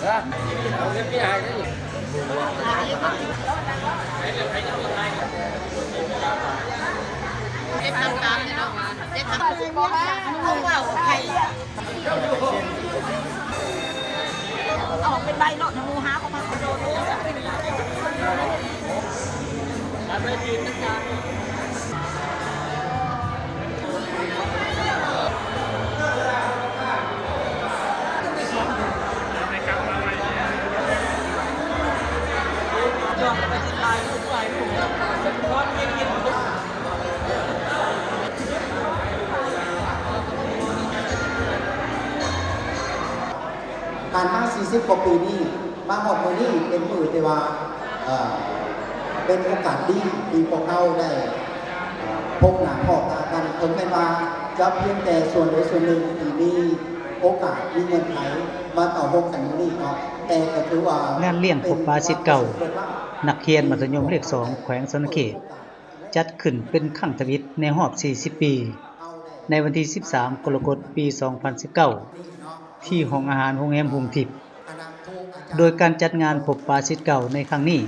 ເຮັດຕາມໆເນາະ ເຮັດຕາມ ອອກເປັນໃບໂລດ ໝູຫາຂອງມັນ. ຜ່ານມາສີ່ສິບກວ່າປີນີ້ ມາຮອດມື້ນີ້ເປັນມື້ທີ່ວ່າ ເອີ ເປັນໂອກາດດີທີ່ພວກເຮົາໄດ້ ເອີ ພົບໜ້າພໍ້ຕາກັນ, ເຖິງແມ່ນວ່າຈະພຽງແຕ່ສ່ວນໃດສ່ວນໜຶ່ງທີ່ມີໂອກາດ, ມີເງື່ອນໄຂມາເຕົ້າໂຮມກັນມື້ນີ້ເນາະ, ແຕ່ກໍຖືວ່າ ງານລ້ຽງພົບປະສິດເກົ່າ ນັກຮຽນມັດທະຍົມເລກສອງ ແຂວງສະຫວັນນະເຂດ ຈັດຂຶ້ນເປັນຄັ້ງທຳອິດໃນຮອບສີ່ສິບປີ ໃນວັນທີສິບສາມ ກໍລະກົດ ປີສອງພັນສິບເກົ້າ ທີ່ຫ້ອງອາຫານໂຮງແຮມຮຸ່ງທິບ. ໂດຍການຈັດງານພົບປະສິດເກົ່າໃນຄັ້ງນີ້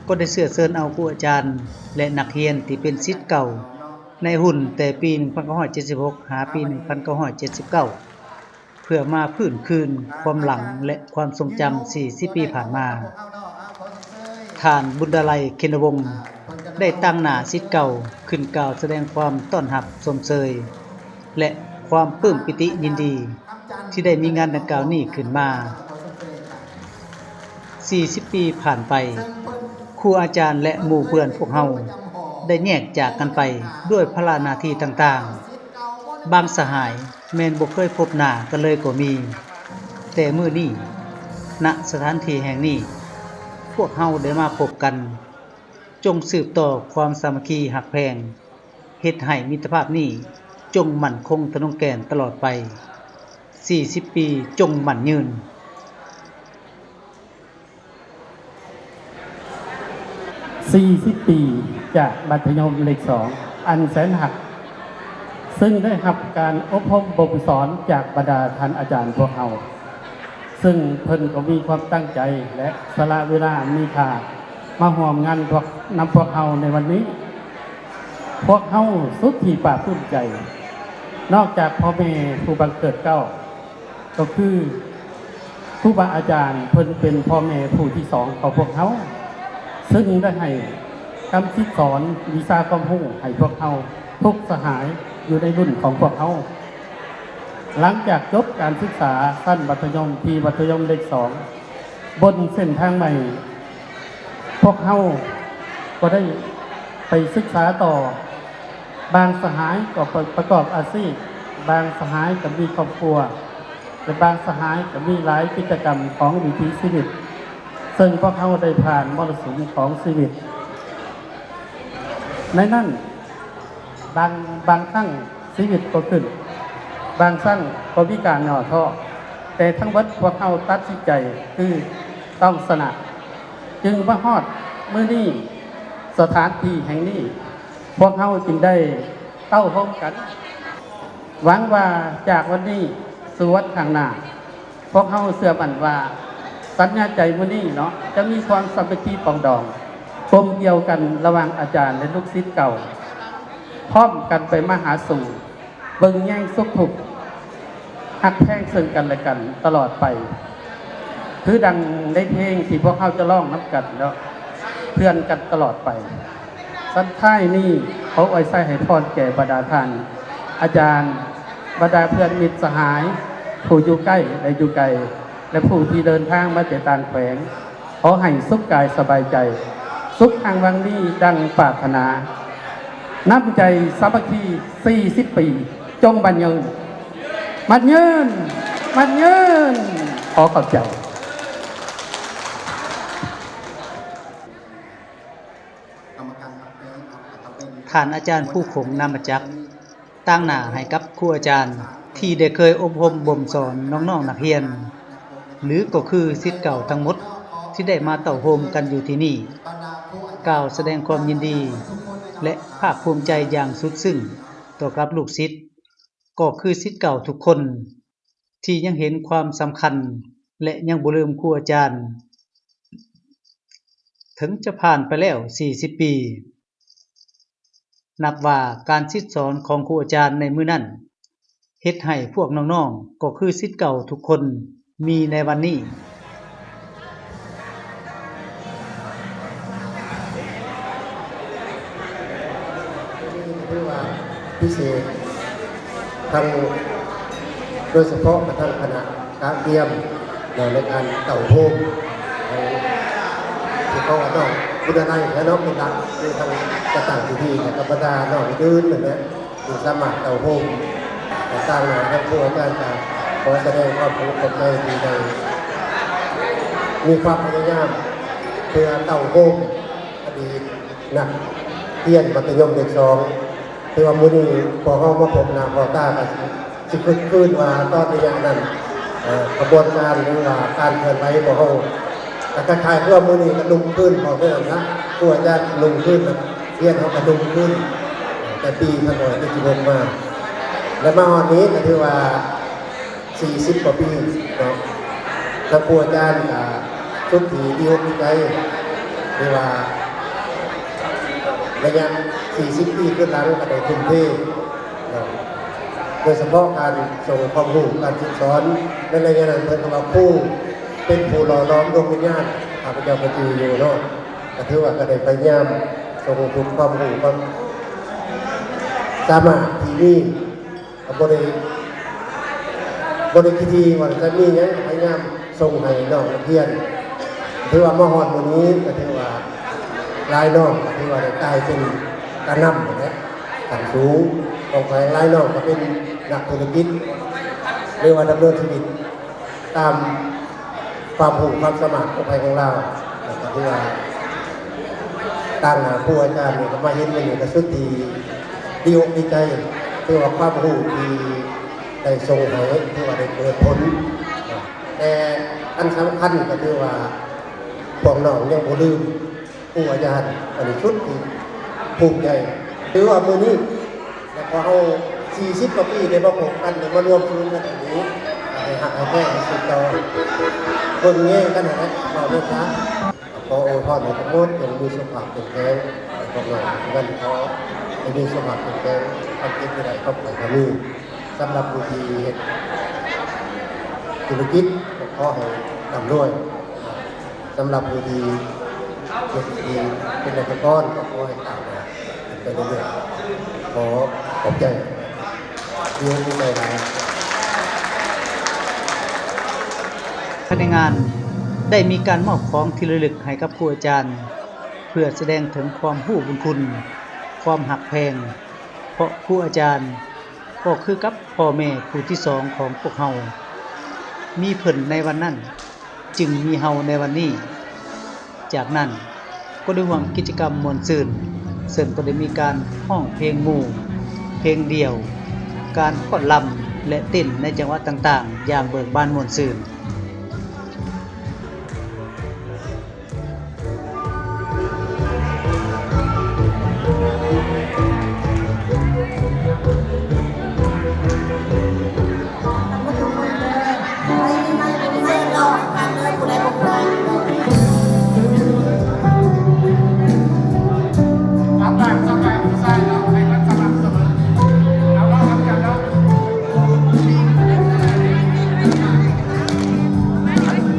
ກໍໄດ້ເຊື້ອເຊີນເອົາຄູອາຈານ ແລະ ນັກຮຽນທີ່ເປັນສິດເກົ່າໃນຮຸ່ນແຕ່ປີໜຶ່ງພັນເກົ້າຮ້ອຍເຈັດສິບຫົກ ຫາປີໜຶ່ງພັນເກົ້າຮ້ອຍເຈັດສິບເກົ້າ ເພື່ອມາຟື້ນຄືນຄວາມຫຼັງ ແລະ ຄວາມຊົງຈຳສີ່ສິບປີຜ່ານມາ. ທ່ານ ບຸນດາໄລ ເຄນນະວົງ ໄດ້ຕາງໜ້າສິດເກົ່າຂຶ້ນກ່າວສະແດງຄວາມຕ້ອນຮັບຊົມເຊີຍ ແລະ ຄວາມປຶ້ມປີຕິຍິນດີທີ່ໄດ້ມີງານດັ່ງກ່າວນີ້ຂຶ້ນມາ. ສີ່ສິບປີຜ່ານໄປ, ຄູອາຈານ ແລະ ໝູ່ເພື່ອນພວກເຮົາໄດ້ແຍກຈາກກັນໄປດ້ວຍພາລະໜ້າທີ່ຕ່າງໆ. ບາງສະຫາຍແມ່ນບໍ່ເຄີຍພົບໜ້າກັນເລີຍກໍມີ, ແຕ່ມື້ນີ້ ນະສະຖານທີ່ແຫ່ງນີ້ ພວກເຮົາໄດ້ມາພົບກັນ. ຈົ່ງສືບຕໍ່ຄວາມສາມັກຄີຮັກແພງ, ເຮັດໃຫ້ມິດຕະພາບນີ້ຈົ່ງໝັ້ນຄົງທະນົງແກ່ນຕະຫຼອດໄປ. ສີ່ສິບປີຈົ່ງໝັ້ນຍືນ. ສີ່ສິບປີຈາກມັດທະຍົມເລກສອງອັນແສນຮັກ, ເຊິ່ງໄດ້ຮັບການອົບຮົມບົ່ມສອນຈາກບັນດາທ່ານອາຈານພວກເຮົາ, ເຊິ່ງເພິ່ນກໍມີຄວາມຕັ້ງໃຈ ແລະ ສະຫຼະເວລາອັນມີຄ່າມາຮ່ວມງານພວກ ນຳພວກເຮົາໃນວັນນີ້. ພວກເຮົາສຸດທີ່ປາບປຶ້ມໃຈ, ນອກຈາກພໍ່ແມ່ຜູ້ບັງເກີດເກົ້າ ກໍຄືຄູບາອາຈານ ເພິ່ນເປັນພໍ່ແມ່ຜູ້ທີສອງຂອງພວກເຮົາ, ເຊິ່ງໄດ້ໃຫ້ຄຳສິດສອນວິຊາຄວາມຮູ້ໃຫ້ພວກເຮົາທຸກສະຫາຍຢູ່ໃນລຸ້ນຂອງພວກເຮົາ. ຫຼັງຈາກຈົບການສຶກສາຊັ້ນມັດທະຍົມທີ່ມັດທະຍົມເລກສອງ ບົນເສັ້ນທາງໃໝ່, ພວກເຮົາກໍໄດ້ໄປສຶກສາຕໍ່. ບາງສະຫາຍກໍປະ ປະກອບອາຊີບ, ບາງສະຫາຍກໍມີຄອບຄົວ ແລະ ບາງສະຫາຍກໍມີຫຼາຍກິດຈະກຳຂອງວິຖີຊີວິດ, ເຊິ່ງພວກເຮົາໄດ້ຜ່ານມໍລະສຸມຂອງຊີວິດ. ໃນນັ້ນ ບາງ ບາງຄັ້ງຊີວິດກໍຂຶ້ນ, ບາງຄັ້ງກໍມີການຫຍໍ້ທໍ້, ແຕ່ທັງໝົດພວກເຮົາຕັດສິນໃຈຄືຕ້ອງຊະນະ, ຈຶ່ງມາຮອດມື້ນີ້, ສະຖານທີ່ແຫ່ງນີ້, ພວກເຮົາຈຶ່ງໄດ້ເຕົ້າໂຮມກັນ. ຫວັງວ່າຈາກວັນນີ້ສູ່ວັນຂ້າງໜ້າ, ພວກເຮົາເຊື່ອໝັ້ນວ່າສັນຍາໃຈມື້ນີ້ເນາະ ຈະມີຄວາມສາມັກຄີປອງດອງ ກົມກ່ຽວກັນລະຫວ່າງອາຈານ ແລະ ລູກສິດເກົ່າ, ພ້ອມກັນໄປມາຫາສູ່, ເບິ່ງແຍງສຸກທຸກ, ຮັກແພງເຊິ່ງກັນແລະກັນຕະຫຼອດໄປ, ຄືດັ່ງໃນເພງທີ່ພວກເຮົາຈະຮ້ອງນຳກັນເນາະ, ເພື່ອນກັນຕະຫຼອດໄປ. ສຸດທ້າຍນີ້ ຂໍອວຍໄຊໃຫ້ພອນແກ່ບັນດາທ່ານອາຈານ, ບັນດາເພື່ອນມິດສະຫາຍ ຜູ້ຢູ່ໃກ້ ແລະ ຢູ່ໄກ ແລະ ຜູ້ທີ່ເດີນທາງມາແຕ່ຕ່າງແຂວງ, ຂໍໃຫ້ສຸກກາຍສະບາຍໃຈ, ສຸກຮັ່ງວັງມີດັ່ງປາດຖະໜາ. ນ້ຳໃຈສາມັກຄີສີ່ສິບປີ ຈົ່ງໝັ້ນຍືນ, ໝັ້ນຍືນ, ໝັ້ນຍືນ. ຂໍຂອບໃຈ. ທ່ານອາຈານ ພູຂົງ ນາມະຈັກ ຕາງໜ້າໃຫ້ກັບຄູອາຈານທີ່ໄດ້ເຄີຍອົບຮົມບົ່ມສອນນ້ອງໆນັກຮຽນ ຫຼື ກໍຄືສິດເກົ່າທັງໝົດທີ່ໄດ້ມາເຕົ້າໂຮມກັນຢູ່ທີ່ນີ້ ກ່າວສະແດງຄວາມຍິນດີ ແລະ ພາກພູມໃຈຢ່າງສຸດຊຶ້ງຕໍ່ກັບລູກສິດ ກໍຄືສິດເກົ່າທຸກຄົນ ທີ່ຍັງເຫັນຄວາມສຳຄັນ ແລະ ຍັງບໍ່ລືມຄູອາຈານ. ເຖິງຈະຜ່ານໄປແລ້ວສີ່ສິບປີ, ນັບວ່າການສິດສອນຂອງຄູອາຈານໃນມື້ນັ້ນ ເຮັດໃຫ້ພວກນ້ອງໆ ກໍຄືສິດເກົ່າທຸກຄົນມີໃນວັນນີ້. ຖືວ່າພິເສດ ທັງໂດຍສະເພາະກະທັງຄະນະກະກຽມເນາະ ໃນການເຕົ້າໂຮມ ໃຫ້ທີ່ເຂົາວ່ານ້ອງບຸນນາໄລແຫຼະເນາະ ເປັນຫຼັກ ຄືທັງຈັດຕັ້ງພິທີ ແລະ ກະບັນດານ້ອງອື່ນໆນັ້ນແຫຼະ ທີ່ສາມາດເຕົ້າໂຮມຕ່າງໆ ແລະ ຜູ້ອາຈານກະຂໍສະແດງຄວາມຂອບອົກຂອບໃຈທີ່ໄດ້ມີຄວາມພະຍາຍາມເພື່ອເຕົ້າໂຮມອະດີດ ນັກຮຽນມັດທະຍົມເລກສອງ ຖືວ່າມື້ນີ້ພວກເຮົາມາພົບໜ້າພໍ້ຕາ ກໍຊິຄຶກຄື້ນວ່າຕອນໄລຍະນັ້ນ ເອີ ຂະບວນການ ຫຼືວ່າການເຄື່ອນໄຫວຂອງເຮົາ ກໍຄ້າຍໆຄືວ່າມື້ນີ້ກໍລຸກຂຶ້ນ ເພາະເປັນຫຍັງ ຄູອາຈານລຸກຂຶ້ນ ນັກຮຽນເຮົາກໍລຸກຂຶ້ນ ແຕ່ປີພັນເກົ້າຮ້ອຍເຈັດສິບຫົກມາ ແລະ ມາຮອດນີ້ກໍຖືວ່າ ສີ່ສິບກວ່າປີເນາະ ທາງຄູອາຈານກະສຸດທີ່ດີອົກດີໃຈ ທີ່ວ່າໄລຍະສີ່ສິບປີຄືນຫຼັງກະໄດ້ທຸ່ມເທເນາະ ໂດຍສະເພາະການສົ່ງຄວາມຮູ້ ການຝຶກສອນໃນໄລຍະນັ້ນ ເພິ່ນກະວ່າຄູເປັນຜູ້ຫຼໍ່ຫຼອມດວງວິນຍານ ຂ້າພະເຈົ້າກະຈື່ຢູ່ເນາະ ກະຖືວ່າກະໄດ້ພະຍາຍາມສົ່ງຄວາມຮູ້ ຄວາມສາມາດທີ່ມີ ກໍບໍ່ໄດ້ ບໍ່ໄດ້ຄິດທີ່ວ່າຈະມີຫຍັງ ພະຍາຍາມສົ່ງໃຫ້ນ້ອງນັກຮຽນ ຖືວ່າມາຮອດມື້ນີ້ກໍຖືວ່າຫຼາຍນ້ອງກໍຖືວ່າໄດ້ກາຍເປັນການນຳຫັ້ນແຫຼະ ຂັ້ນສູງຂອງໃຜ ຫຼາຍນ້ອງກໍເປັນນັກທຸລະກິດ ຫຼືວ່າດຳເນີນຊີວິດຕາມ ຄວາມຮູ້ຄວາມສາມາດຂອງໃຜຂອງລາວ ແລ້ວກໍຖືວ່າຕາງໜ້າຄູອາຈານນີ້ກໍມາເຫັນມື້ນີ້ກໍສຸດທີ່ດີອົກດີໃຈ ຖືວ່າຄວາມຮູ້ທີ່ໄດ້ສົ່ງໃຫ້ຖືວ່າໄດ້ເກີດຜົນ ແຕ່ອັນສຳຄັນກໍຖືວ່າພວກນ້ອງຍັງບໍ່ລືມ ຄູອາຈານ ອັນນີ້ສຸດທີ່ພູມໃຈ ຖືວ່າມື້ນີ້ ແລະ ພວກເຮົາສີ່ສິບກວ່າປີໄດ້ມາພົບກັນ ໄດ້ມາລວມໂຮມກັນອັນນີ້ ໃຫ້ຮັກໃຫ້ແພງກັນສືບຕໍ່ ເບິ່ງແຍງກັນຫັ້ນແຫຼະ ເວົ້າແມ່ນຊະ ຂໍອວຍພອນໃຫ້ທັງໝົດຈົ່ງມີສຸຂະພາບເຂັ້ມແຂງ ໃຫ້ພວກນ້ອງນັ້ນ ຂໍໃຫ້ມີສຸຂະພາບເຂັ້ມແຂງ ຄວາມເຈັບບໍ່ໄດ້ຄວາມໄຂ້ກໍມີ ສຳລັບຜູ້ທີ່ເຮັດທຸລະກິດ ກໍຂໍໃຫ້ລ່ຳລວຍ ສຳລັບຜູ້ທີ່ເຮັດທີ່ເປັນລັດຖະກອນ ກໍຂໍໃຫ້ກ້າວໜ້າຂຶ້ນໄປເລື້ອຍໆ ຂໍຂອບໃຈ ດີໃຈຫຼາຍ. ພາຍໃນງານໄດ້ມີການມອບຂອງທີ່ລະລຶກໃຫ້ກັບຄູອາຈານ ເພື່ອສະແດງເຖິງຄວາມຮູ້ບຸນຄຸນ, ຄວາມຮັກແພງ, ເພາະຄູອາຈານກໍຄືກັບພໍ່ແມ່ຜູ້ທີສອງຂອງພວກເຮົາ, ມີເພິ່ນໃນວັນນັ້ນ ຈຶ່ງມີເຮົາໃນວັນນີ້. ຈາກນັ້ນກໍໄດ້ຮ່ວມກິດຈະກຳມ່ວນຊື່ນ, ເຊິ່ງກໍໄດ້ມີການຮ້ອງເພງໝູ່, ເພງດ່ຽວ, ການຟ້ອນລຳ ແລະ ເຕັ້ນໃນຈັງຫວະຕ່າງໆ ຢ່າງເບີກບານມ່ວນຊື່ນ.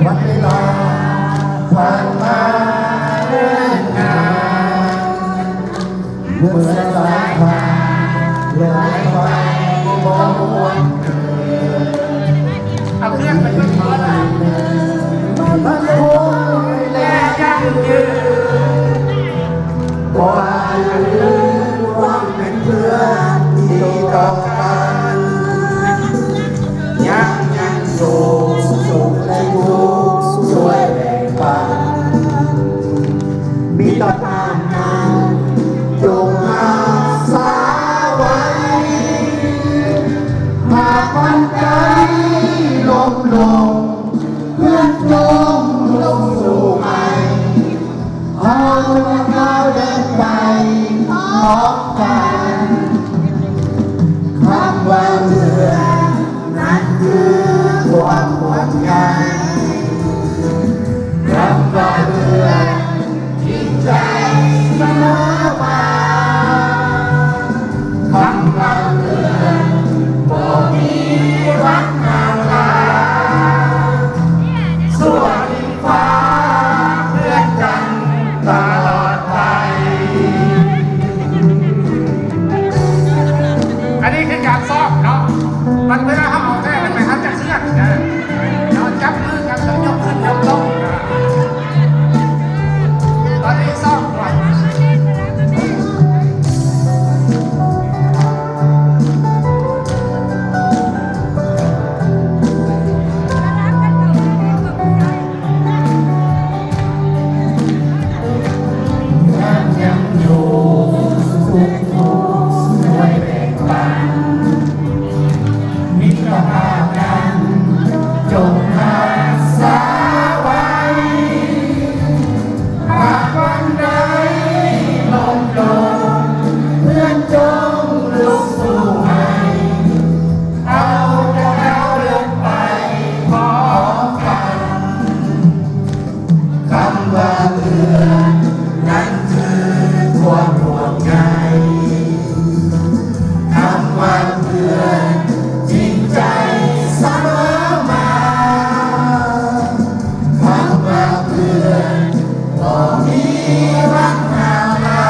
ວັນເວລາຜ່ານມາເນີນນານ ເມື່ອສາຍຜ່ານເລື່ອນໄປບໍ່ຫວນຄືນ ເອົາເລື່ອນໄປເບິ່ງເພິ່ນ ມັນຄົງແລຍັງຍືນ ບໍ່ລືມຄວາມເປັນເພື່ອນທີ່ຕໍ່ກັນ ຍັງຍັງໂສກ ສຸກ ແລະ ທຸກ ຊ່ວຍແບ່ງປັນ ມີຕໍ່ໜ້ານັ້ນ ຈົ່ງຮັກສາໄວ້ ຫາກວັນໃດລົ້ມລົງ ເພື່ອນຈົ່ງລຸກສູ້ໃໝ່ ເຮົາຈະກ້າວເດີນໄປພ້ອມກັນ ຄຳວ່າເພື່ອນ ນັ້ນຄືຄວາມຫ່ວງໃຍ ນັ້ນຄືຄວາມຫ່ວງໃຍ ຄຳວ່າເພື່ອນຈິງໃຈສະເໝີມາ ຄຳວ່າເພື່ອນບໍ່ມີວັນຫາມາ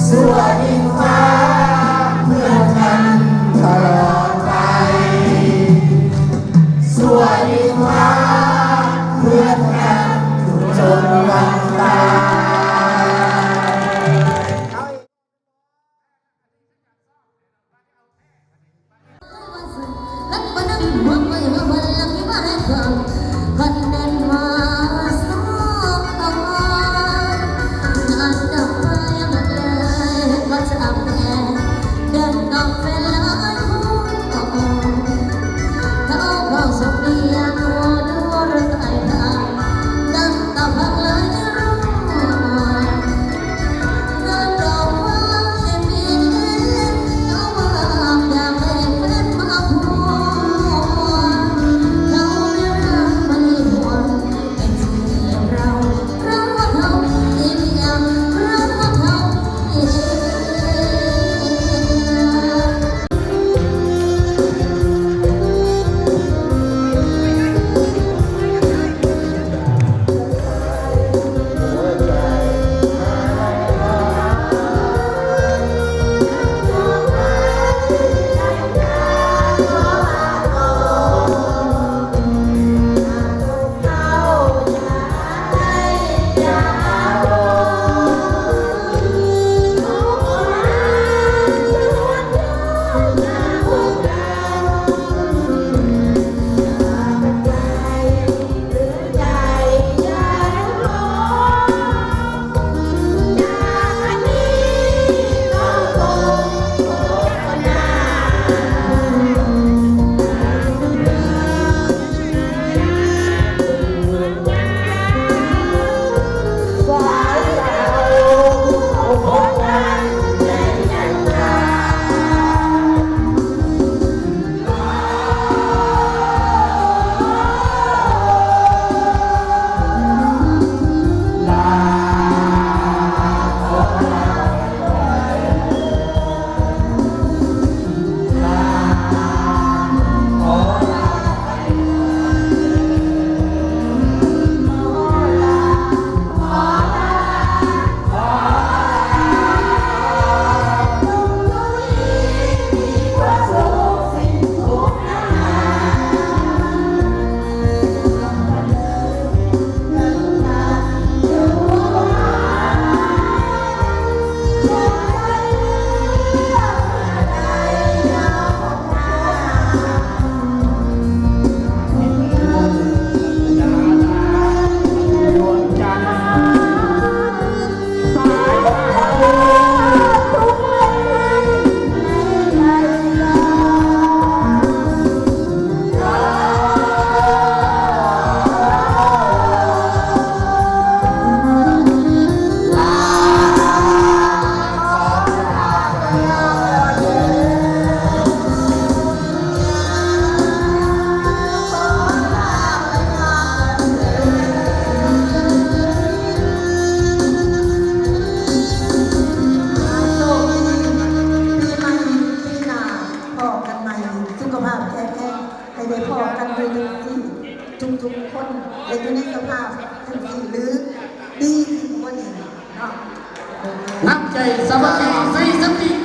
ຊົ່ວອີງຟ້າເພື່ອນກັນຕະຫຼອດໄປ. ຊົ່ວອີງຟ້າເພື່ອນກັນຈົນວັນຕາຍ. ພໍ້ກັນໃໝ່ ສຸຂະພາບແຂງແຮງ ໃຫ້ໄດ້ພໍ້ກັນຢູ່ຈັ່ງຊີ້ທຸກໆຄົນ ແລະ ຢູ່ໃນສະພາບຈັ່ງຊີ້ ຫຼື ດີຂຶ້ນກວ່ານີ້ເນາະ. ນ້ຳໃຈສາມັກຄີ ສີ່ສິບປີ